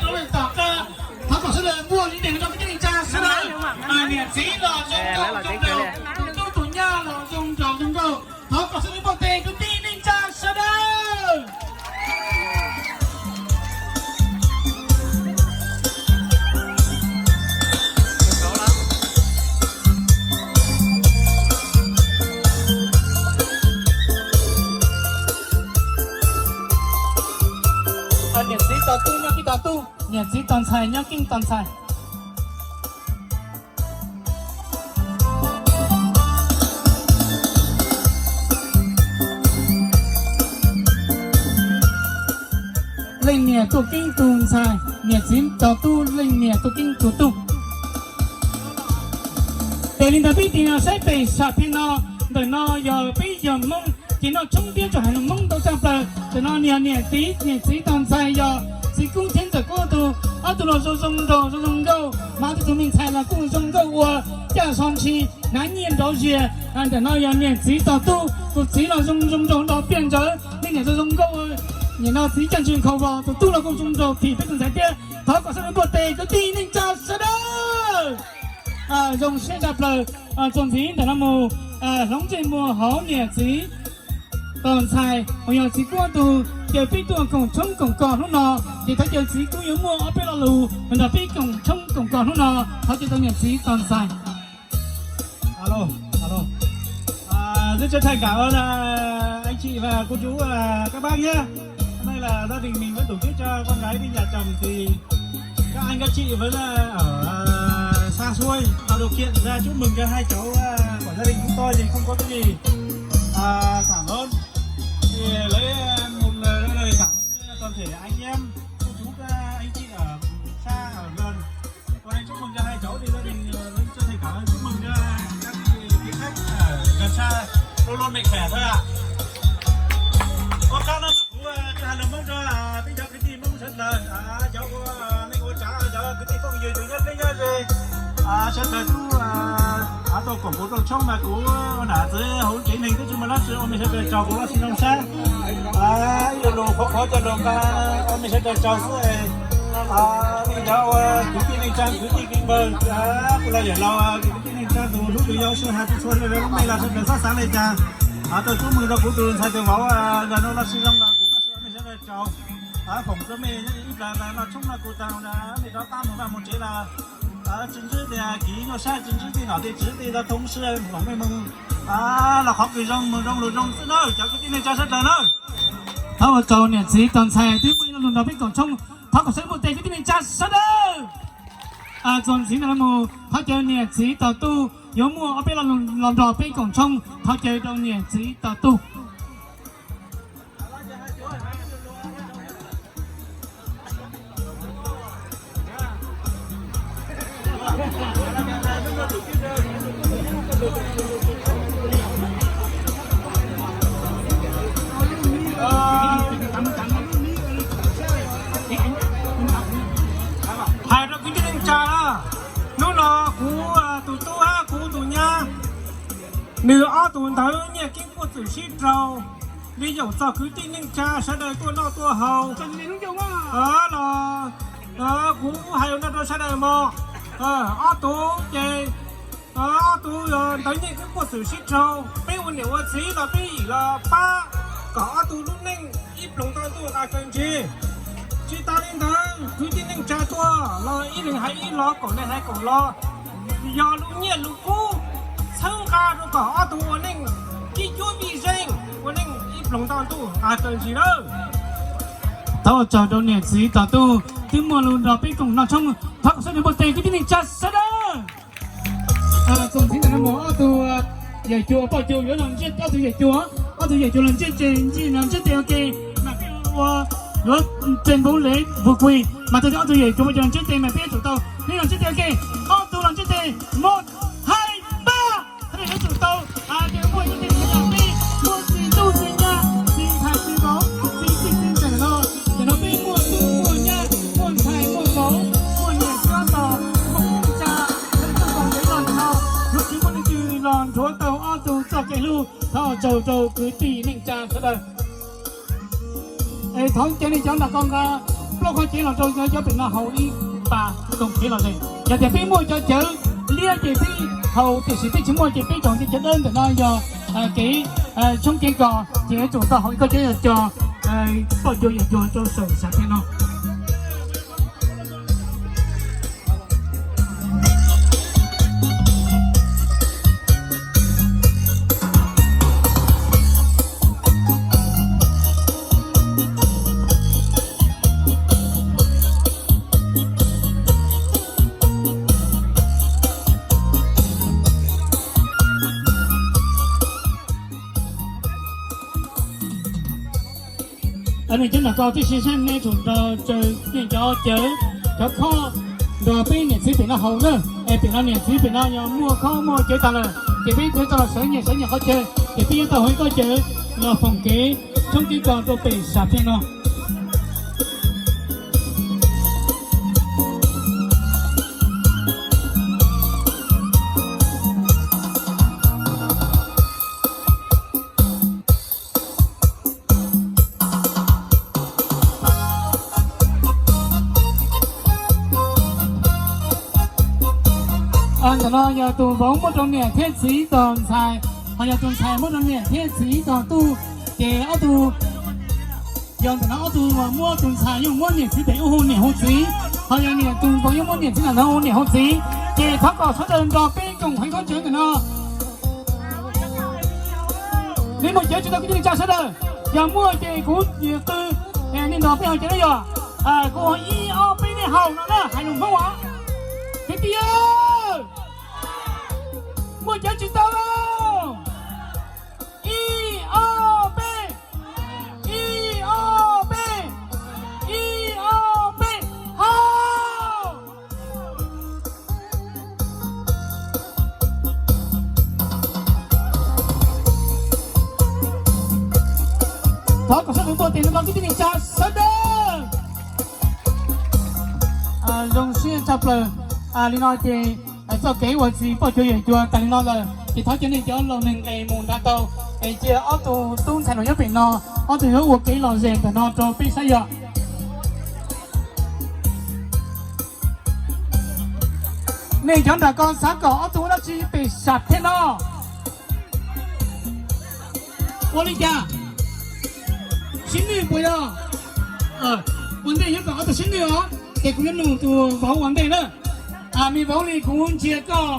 Rau leej tom qab, thov kom sawv daws npuaj li nees rau kwv tij neej tsa sawv daws. Niam txiv los zoo nkauj zoo nraug, tus tub tus nyab los zoo nraug zoo nkauj. Thov kom sawv daws npuaj tes kwv tij neej tsa sawv daws. Niam txiv tos tub, nyob keej tos tub, niam txiv tos ntxhais, nyob keej tos ntxhais. Leej niam tuaj keeb tus ntxhais, niam txiv tos tub, leej niam tuaj keeb tus tub. Ces li ntawd peb tig no saib pem sam phem no, ntawm no yog peb yog Hmoob ces noj tshoob thiab tsuas hais lus Hmoob ntau tshaj plaws. Ntawm no niag niam txiv, niam txiv tos ntxhais yog txiv Kub thiab ntxawm Kub ob tug, ob tug los zoo zoo nraug zoo zoo nkauj, mas ob tug tus me ntxhais los kuj zoo nkauj ua caj so ntshis hnav nyiaj nrov zias. Ntawm no yog niam txiv tos tub, tus txiv los zoo zoo nraug nrov piaj ntsawv, leej niam zoo zoo nkauj ua, nim no txiv caj ntshis nkhaus vos, tus tub los kuj zoo nraug thim peb tus ntxhais thiab. Thov kom sawv daws npuaj tes kwv tij neej tsa sawv daws. Zoo siab tshaj plaws. Txuas ntxiv ntawm no mus, hloov ntsej muag hauv niam txiv tos ntxhais uas yog txiv Kub ob tug, ces peb tuaj koom tshoob koom kos hnub no, ces thov caw txiv Kub yuav muaj ob peb lo lus nrog peb koom tshoob koom kos hnub no, thov caw tau niam txiv tos ntxhais. Alo, alo. Rất chân thành cảm ơn anh chị và cô chú, các bác nhé. Hôm nay là gia đình mình vẫn tổ chức cho con gái đi nhà chồng thì các anh các chị vẫn ở xa xôi tạo điều kiện ra chúc mừng cho hai cháu của gia đình chúng tôi thì không có cái gì. Cảm ơn. Thì lấy một lời, lời cảm ơn toàn thể anh em, cô chú, anh chị ở xa ở gần. Con đây chúc mừng cho hai cháu thì gia đình chân thành cảm ơn, chúc mừng cho các vị khách ở gần xa luôn luôn mạnh khỏe thôi ạ. Có khác nó mà cũng chân thành lòng mong cho bên cháu cái gì mong sớm đời cháu của mình ua trả cháu cái gì không gì thứ nhất cái nhất gì. Sớm đời chú ở tổ cổng của tổ chốt mà cũng nã tới hỗ trợ mình cái chung mà nó sự ôm mình sớm đời cháu cũng là xin lòng sáng. Ib lo lus khov khov coj los nqa ua mej sawv daws tsaug xwb. Li ntawd ua kwv tij neej tsa kwv tij kev npawg, kuv los yam los kwv tij neej tsa tus hlub tus yau xwb has tsis tshua lub mej los sawv daws txhob xav li cas. Tau chúc mừng rau kuv tus ntxhais tus vauv nkawd no los sib zoo los kuv los sawv daws mej sawv daws tsaug. Foom rau mej ib plag los tshoob no kuv tau mej rov qab mus vaj mus tsev los tsis ntsib tias kiv nyuaj sab, tsis ntsib tej nom tej tswv tej tau thoob sij hawm mej mus los qhov kws zoo mus zoo lus zoo xwb nawb cov kwv tij neej tsa sawv daws nawb. Thov ua tsaug niam txiv tos ntxhais twb muaj ib lo lus nrog peb koom tshoob, thov kom sawv daws npuaj tes kwv tij neej tsa sawv daws. Txuas ntxiv ntawm no mus thov caw niam txiv tos tub yuav muaj ob peb lo lus los nrog peb koom tshoob, thov caw rau niam txiv tos tub. Hais rau kwv tij neej tsa na, hnub no kuv tus tub hab kuv tus nyab, nws ob tug ntawd nyiaj keeb puag txwm sib raug li yaum txog kwv tij neej tsa sawv daws tuaj noj tuaj haus los kuv hais no rau sawv daws mog. Ob tug ces ob tug ntawd nyiaj keeb puag txwm sib raug, peb ua niam ua txiv los peb yim los pab kom ob tug lub neej ib ploog tau ntuj nqa kawg ntsig. Tsis tas li ntawd kwv tij neej tsa tuaj los ib leeg hais ib lo, kaum leej hais kaum lo, yog lub nyiaj lub kub txhawb nqa rau kom ob tug ua neej ib cuab vij zeej, ua neej ib ploog tau ntuj nqa kawg ntsig lawm. Thov ua tsaug rau niam txiv tos tub twb muaj lus nrog peb koom noj tshoob, thov kom sawv daws npuaj tes kwv tij neej tsa sawv daws. Txuas ntxiv ntawm no mus ob tug yawm cuab poj cuab yuav los ntsiab, ob tug yawm cuab, ob tug yawm cuab los ntsiab tes, ntsiab tes ua ke, mas peb ua yuav tes npum lev vus kuis, mas tag ob tug yawm cuab poj cuab los ntsiab tes mas peb yuav tsum tau, neb los ntsiab tes ua ke, ob tug los ntsiab tes, mus, hais, npaj. Thov nej yuav tsum tau, ces muaj ib tug tij laug peb, muaj txiv tub txiv nyab, txiv ntxhais txiv vauv, txiv txij txiv ntxawm los, ntawm no peb muaj tub muaj nyab, muaj ntxhais muaj vauv, muaj niam txiv tos, muaj kwv tij neej tsa, lawv tuaj koom ntev los no, yuav tsis muaj leej twg los nrhuav tau ob tug txoj kev hlub. Thov ua tsaug rau kwv tij neej tsa sawv daws. Es thov caw nej cov nram ko nqa plaub qhov cev los rau cov pem no haus ib pas koom kev lom zem. Yog tias peb muaj cov cawv liab ces peb haus, tiam sis peb tsis muaj ces peb koom cov cawv dawb ntawm no yog kev tshoob kev kos ces yuav tsum tau haus ib kob cawv yog cov poj cuag yawm cuag rau saum sam thiaj no. Cov nram ko tib si saib nej tsum nrog tsaws nej cov cawv, cov khob nrog peb niam txiv pem no haus na. Es pem no niam txiv pem no yog muaj khob muaj cawv tas lawm ces peb yuav tau los sawv nyias sawv nyias qhov chaw, ces peb yuav tau haus ib kob cawv los foom kev tshoob kev kos rau pem sam thiaj no. Ntawm no yog tus vauv muab rau niam thiab txiv ib tog ntxhais, ho yog tus ntxhais muab rau niam thiab txiv ib tog tub, ces ob tug, yog ntawm no ob tug muab tus ntxhais yeej muab niam txiv pem ub hu niam hu txiv, ho yog niam tus vauv yeej muab niam txiv ntawm no hu niam hu txiv, ces thov kom sawv daws nrog peb koom heev khob cawv ntawm no. Nej muaj cawv tsis tau kwv tij neej tsa sawv daws, yog muaj ces kuv qw, nej nrog peb haus cawv na yog, kuv ua ib ob peb nej haus no na, hais lus Hmoob os. Kwv tij, muaj cawv tsis tau lauj. Ib ob peb, ib ob peb, ib ob peb, haus. Thov kom sawv daws npuaj tes rau kwv tij neej tsa sawv daws. Zoo siab tshaj plaws. Li no ces txoj kev ua txiv poj cuag yawm cuag tas li no lawm, ces thov cov neeg cov laus neeg nqes mus nrad tau, es cia ob tug tub ntxhais los nyob pem no, ob tug yuav ua kev lom zem ntawm no rau peb saib yog. Nej cov nram ko xav kom ob tug ua dab tsi pem sam thiaj no? Ua li cas? Sib nwj puas yog? Ua ntej yuav kom ob tug sib nwj os, ces kuv yuav nug tus vauv ua ntej na. Me vauv li, kuv ntsia koj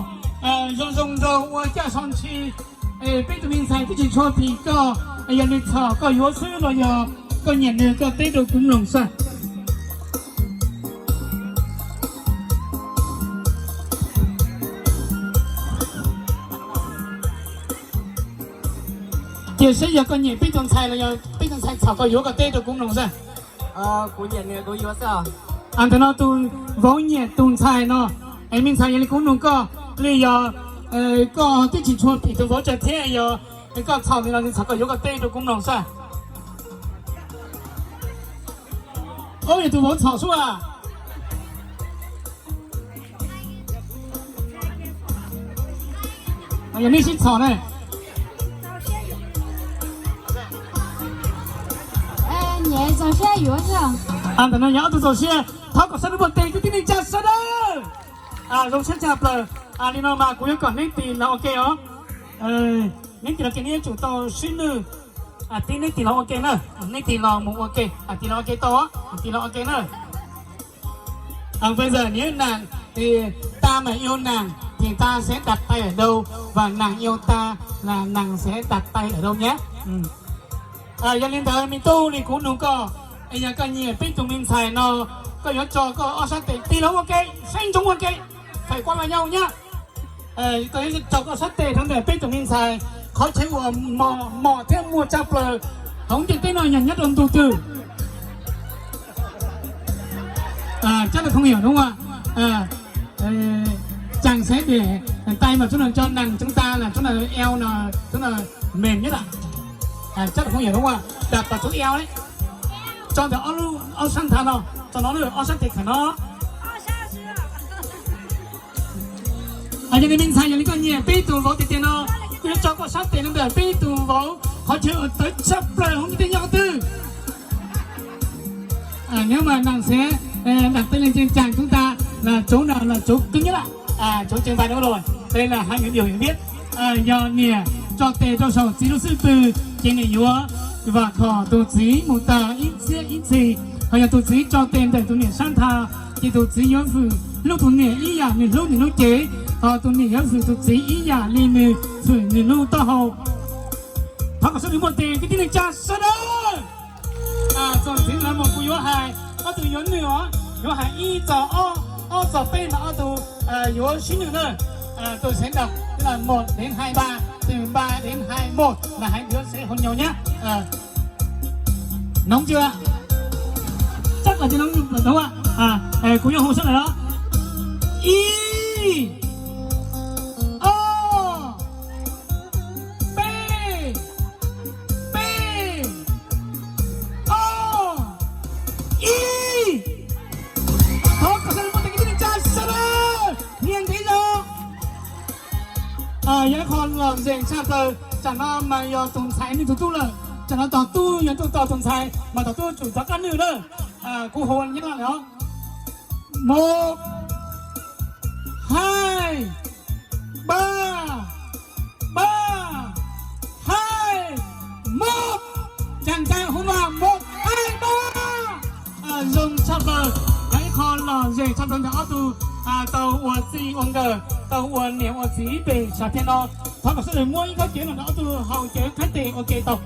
zoo zoo nraug ua caj so ntshis, peb tus me ntxhais twb tsis tshua phim koj, yog nws txhom koj yuav xwb los yog koj nyiam nws, koj teb rau kuv mloog saib. Cia saib yog koj nyiam peb tus ntxhais los yog peb tus ntxhais txhom koj yuav, koj teb rau kuv mloog saib. Ntawm no tus vauv nyiam tus ntxhais no, es me ntxhais, yog li kuv nug koj li, yog koj twb tsis tshua phim tus vauv tsawg thiab, yog koj txhom nws los nws txhom koj yuav, koj teb rau kuv mloog saib. Yog tus vauv txhom sub a. Yog nej sib txhom ne. Ntawm no yog ob tug txaus siab, thov kom sawv daws npuaj tes kwv tij neej tsa sawv daws. Zoo siab tshaj plaws. Li no mas kuv yuav kom neb tis los ua ke os. Neb tis los ke neb yuav tsum tau sib nwj. Tib neb tis los ua ke na, neb tis los mus ua ke, tis los ua ke tau, tis los ua ke na. Bây giờ nếu nặng thì ta mà yêu nặng thì ta sẽ đặt tay ở đâu và nặng yêu ta là nặng sẽ đặt tay ở đâu nhé. Yog li ntawd me tub, li kuv nug koj, yog koj nyiam peb tus me ntxhais no, koj yuav tso koj ob sab tes tis los ua ke, saib ntsoov ua ke, phải qua vào nhau nhé. Koj yuav tso koj sab tes rau ntawm peb tus me ntxhais, qhov chaw uas mos mos thiab muaj tshaj plaws hauv ntiaj teb no yog nyob rau ntug twg? Chắc là không hiểu đúng không ạ? Chàng sẽ để tay vào chỗ nào cho nặng chúng ta là chỗ nào eo là chỗ nào mềm nhất ạ. Chắc là không hiểu đúng không ạ? Đặt vào chỗ eo đấy. Cho ntawm ob sab nthav no, tso no, ob sab tes khawm no. Yog li me ntxhais, yog li koj nyiam peb tus vauv tiag tiag no, kuv yuav tso koj sab tes rau ntawm peb tus vauv qhov chaw uas tawv tshaj plaws hauv ntiaj teb nyob qhov twg? À, nếu mà nặng sẽ, ờ, đặt tay lên trên trán chúng ta là chỗ nào là chỗ cứng nhất ạ? À, chỗ trên vai đúng rồi. Đây là hai người biểu diễn biết. Ờ, yog niam tso tes rau saum txiv lub xub pwg, ces niam yuav vam khom tus txiv mus tag ib txhiab ib txhis. Ho yog tus txiv tso tes ntawm tus niam sab nthab, ces tus txiv yuav fwm hlub tus niam ib yam nws hlub nws lub cev, ho tus niam yuav fwm tus txiv ib yam li nws fwm nws lub taub hau. Thov kom sawv daws muaj tes kwv tij neej tsa sawv daws. Txog txiv lawv mus kuv yuav hais, ob tug yuav nws os, yuav hais ib txog ob, ob txog peb mas ob tug yuav sib nws na. Tôi sẽ đọc là một đến hai ba, từ ba đến hai một là hai đứa sẽ hôn nhau nhé. Nóng chưa? Chắc là chưa nóng, đúng không ạ? À, ê, kuv yuav hu sawv daws los. Ib, ob, peb, peb, ob, ib. Thov kom sawv daws muaj tes kwv tij neej tsa sawv daws, niam ntev zog. Yog ib qho lom zem tshaj plaws, tsam no mas yog tus ntxhais nws tus tub lawm, tsam no tus tub yog ntuj tos tus ntxhais mas tus tub tsum rov qab nws lawm. Kuv hu nyob os. Một, hai, ba, ba, hai, một. Chàng trai hô vang một, hai, ba. Zoo tshaj plaws, yog ib qho lom zem tshaj plaws ntawm ob tug tau ua txij ua nkawm, tau ua niam ua txiv pem sam phiaj no. Thov kom sawv daws muab ib khob cawv no rau ob tug haus cawv qhaib tes ua ke tau.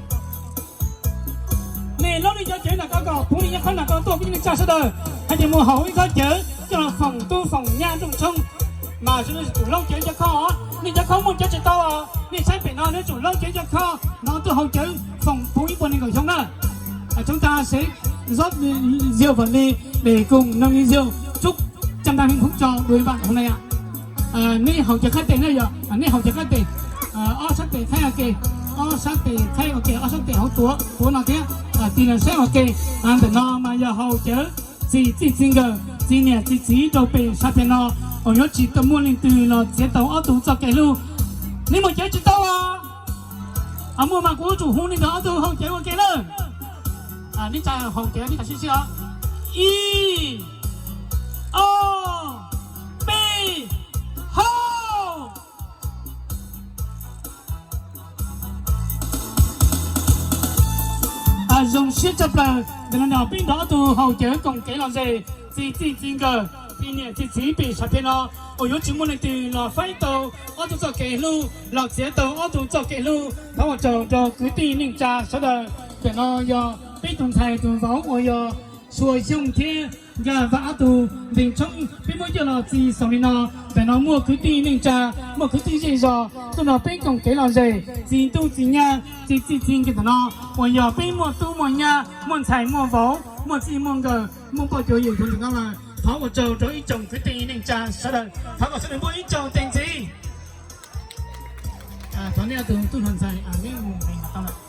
Nej lub nej cov cawv nram ko kom puv li ib khob nram ko tuaj kwv tij neej tsa sawv daws, hais tias mus haus ib khob cawv coj los foom tub foom nyab nrooj tshoob. Mas sawv daws tsum laub cawv cov kho os, nej cov kho muaj cawv tsis tau os, nej saib pem no nej tsum laub cawv cov kho no tuaj haus cawv foom puv ib puas nees nkaum xyoo na. Chúng ta sẽ rót rượu vào ly để cùng nâng ly rượu chúc trăm năm hạnh phúc cho đôi bạn hôm nay ạ. Neb haus cawv qhaib tes na yom, neb haus cawv qhaib tes, ob sab tes qhaib ua ke, ob sab tes qhaib ua ke, ob sab tes hauv tuav tuav no thiab, tig los saib ua ke. Ntawm no mas yog haus cawv txi txij txi nkawm, txi niam txi txiv rau pem sam phiaj no, uas yuav tsis tau muaj leej twg los txiav tau ob tug txoj kev hlub. Neb muaj cawv tsis tau os? Muaj mas kuv yuav tsum hu nej ntawm ob tug haus cawv ua ke na. Neb tsa haus cawv neb tsa sib sib os. Ib, ob, peb, haus. Zoo siab tshaj plaws, ntawm no peb nrog ob tug haus cawv koom kev lom zem, txi txij txi nkawm, txi niam txi txiv pem sam phiaj no, uas yuav tsis muaj leej twg los faib tau ob tug txoj kev hlub, los txiav tau ob tug txoj kev hlub. Thov ua tsaug rau kwv tij neej tsa sawv daws. Ntawm no yog peb tus ntxhais tus vauv uas yog Sua Xyooj thiab Nkaj Vam ob tug ntees tshoob peb muab coj los txi xoom li no. Ntawm no muaj kwv tij neej tsa, muaj kwv tij zej zos tuaj nrog peb koom kev lom zem, txi ntuj txi nyab, txi txij txi nkawm ntawm no, uas yog peb muaj tub muaj nyab, muaj ntxhais muaj vauv, muaj txij muaj nkawm, muaj poj cuag yawm cuag ntawm no lawm. Thov ua tsaug rau ib tsoom kwv tij neej tsa sawv daws. Thov kom sawv daws npuaj ib tsoom tes ntxiv. Thov nej ob tug tub hluas ntxhais neb mus nqis tau lawm.